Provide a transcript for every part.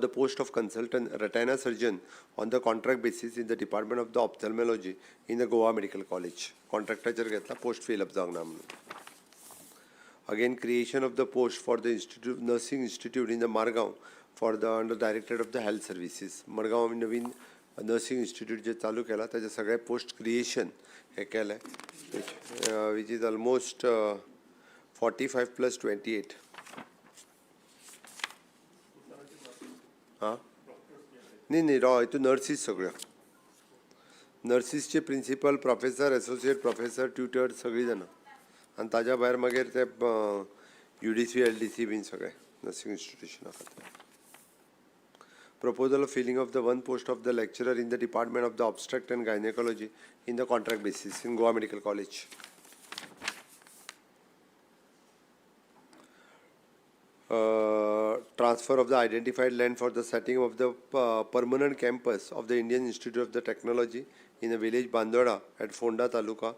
the post of consultant retina surgeon on the contract basis in the department of the ophthalmology in the Goa medical college. कॉन्ट्रॅक्टाचेर घेतला, post fill up जावंक ना म्हणून. Again, creation of the post for the institute, nursing institute in the Margao for the under directorate of the health services. Madgaon आमी नवीन nursing institute जे चालू केला ताजे सगळे पोस्ट क्रिएशन हे केलें, which is almost 45 plus 28. हां, न्ही न्ही, रॉ हितून नर्सीस सगळ्यो, नर्सीसचे principal, professor, associate professor, tutor सगळीं जाणां आनी ताज्या भायर मागीर ते UDC, LDC बीन सगळे नर्सिंग इन्स्टिट्युशना खातीर. Proposal of filling of the one post of the lecturer in the department of the obstetric and gynaecology in the contract basis in Goa medical college. Transfer of the identified land for the setting of the permanent campus of the Indian Institute of the Technology in the village Bandoda at Fonda Taluka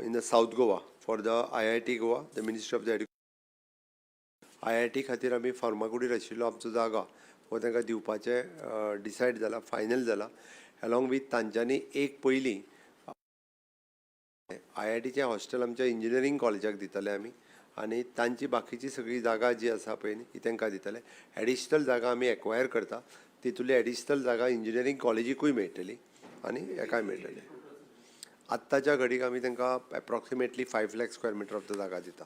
in the South Goa for the IIT Goa, the Ministry of the Education. IIT खातीर आमी फार्मागुडीर आशिल्लो आमचो जागा हो तांकां दिवपाचें decide जाला, final जाला. एलॉंग वीथ तांच्यांनी एक पयलीं IITचें हॉस्टेल आमच्या इंजिनियरींग कॉलेजाक दितले आमी आनी तांची बाकीची सगळी जागा जी आसा पळय न्ही ती तांकां दितले. एडिशनल जागा आमी एक्वायर करता, तितूंतली एडिशनल जागा इंजिनियरींग कॉलेजीकूय मेळटली आनी हेकाय मेळटली. आत्ताच्या घडीक आमी तांकां approximately 5 lakh square meter of the जागा दिता.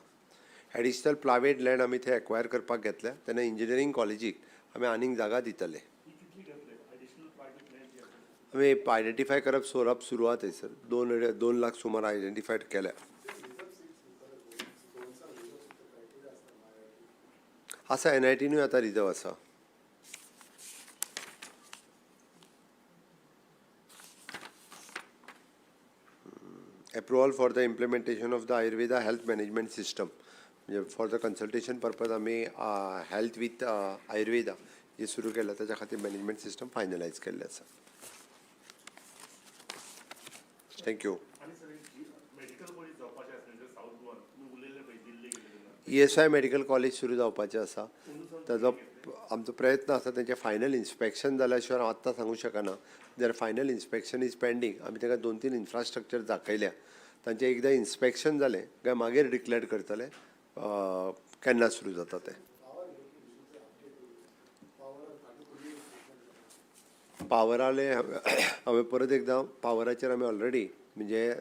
एडिशनल प्रायवेट लँड आमी थंय एक्वायर करपाक घेतल्या तेन्ना इंजिनियरींग कॉलेजीक आमी आनीक जागा दितले. आमी आयडेंटिफाय करप सोरप सुरू आहा थंयसर, 2 लाख सुमार आयडेंटिफायड केल्या आसा. एनआयटीनूय आतां रिजर्व आसा. Approval for the implementation of the Ayurveda health management system, म्हणजे फॉर the consultation purpose आमी हेल्थ विथ आयुर्वेदा जे सुरू केला ताच्या खातीर मॅनेजमेंट सिस्टम फायनलायज केल्लें आसा. Thank you. आनी सर, मेडिकल कॉलेज जावपाचें आसा म्हणजे साऊथ गोवान तुमी उलयल्ले पळय दिल्ली गेले तेन्ना. ESI medical college सुरू जावपाचें आसा, ताजो आमचो प्रयत्न आसा. तेंचें फायनल इन्स्पेक्शन जाल्या शिवाय हांव आत्तां सांगूंक शकना. जर फायनल इन्स्पेक्शन is pending, आमी तांकां दोन तीन इन्फ्रास्ट्रक्चर दाखयल्या. तांचें एकदां इन्स्पेक्शन जालें काय मागीर डिक्लेर करतले केन्ना सुरू जाता तें. पावराले हांवें परत एकदां पावराचेर आमी ऑलरेडी म्हणजे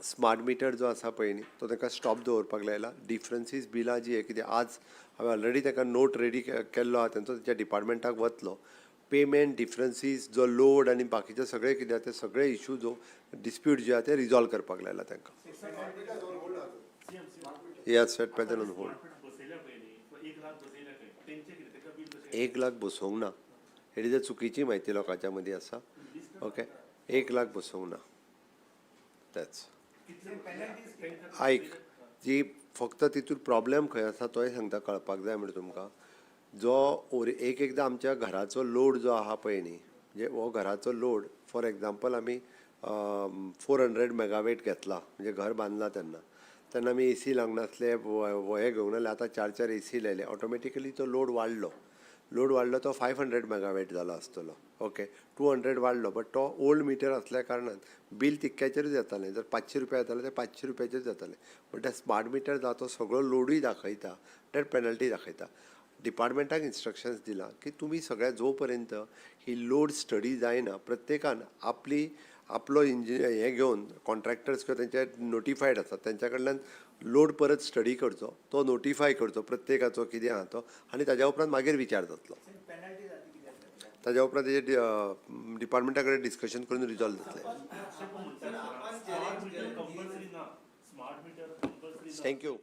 स्मार्ट मिटर जो आसा पळय न्ही तो ताका स्टॉप दवरपाक लायला. डिफरन्सीस बिलां जी कितें आज हांवें ऑलरेडी ताका नोट रेडी केल्लो आहा तेंचो, तेच्या डिपार्टमेंटाक वतलो. पेमेंट डिफरन्सीस जो लोड आनी बाकीचे सगळे कितें आहा ते सगळे इशू जो डिस्प्यूट जे आहा ते रिजॉल्व करपाक लायला तांकां. Yes, at present on hold. बसयल्या पळय न्ही, 1 लाख बसयल्या खंय, तेंचें कितें, तेका बील कशें? 1 लाख बसोवंक ना, हेडी जर चुकीची म्हायती लोकांच्या मदीं आसा. ओके, 1 लाख बसोवंक ना तेच. आयक, जी फक्त तितून प्रॉब्लेम खंय आसा तोय सांगता, कळपाक जाय म्हणटा तुमकां. जो ओर एक एकदां आमच्या घराचो लोड जो आहा पळय न्ही, म्हणजे हो घराचो लोड फॉर एग्जाम्पल आमी 400 मेगावेट घेतला, म्हणजे घर बांदला तेन्ना, तेन्ना आमी एसी लावंक नासले, हे घेवंक नासले. आतां चार चार एसी लायले, ऑटोमॅटिकली तो लोड वाडलो. लोड वाडलो तो 500 मेगावेट जाला आसतलो. ओके, 200 वाडलो, बट तो ओल्ड मिटर आसल्या कारणान बील तितक्याचेरूच येतालें. जर 500 रुपया येताले ते 500 रुपयाचेर जातालें. बट ते स्मार्ट मिटर जाता तो सगळो लोडूय दाखयता, that penalty दाखयता. डिपार्टमेंटाक इन्स्ट्रक्शन्स दिलां की तुमी सगळ्या जो पर्यंत ही लोड स्टडी जायना प्रत्येकान आपली आपलो इंजिनियर हें घेवन कॉन्ट्रॅक्टर्स किंवा तेंचे नोटिफायड आसात तेंच्या कडल्यान लोड परत स्टडी करचो, तो नोटिफाय करचो प्रत्येकाचो कितें आहा तो आनी ताज्या उपरांत मागीर विचार जातलो. ताज्या उपरांत तेजे डिपार्टमेंटा कडेन डिस्कशन करून रिजॉल्व जातलें. स्मार्ट मिटर कंपल्सरी ना, स्मार्ट मिटर कंपल्सरी ना. Thank you.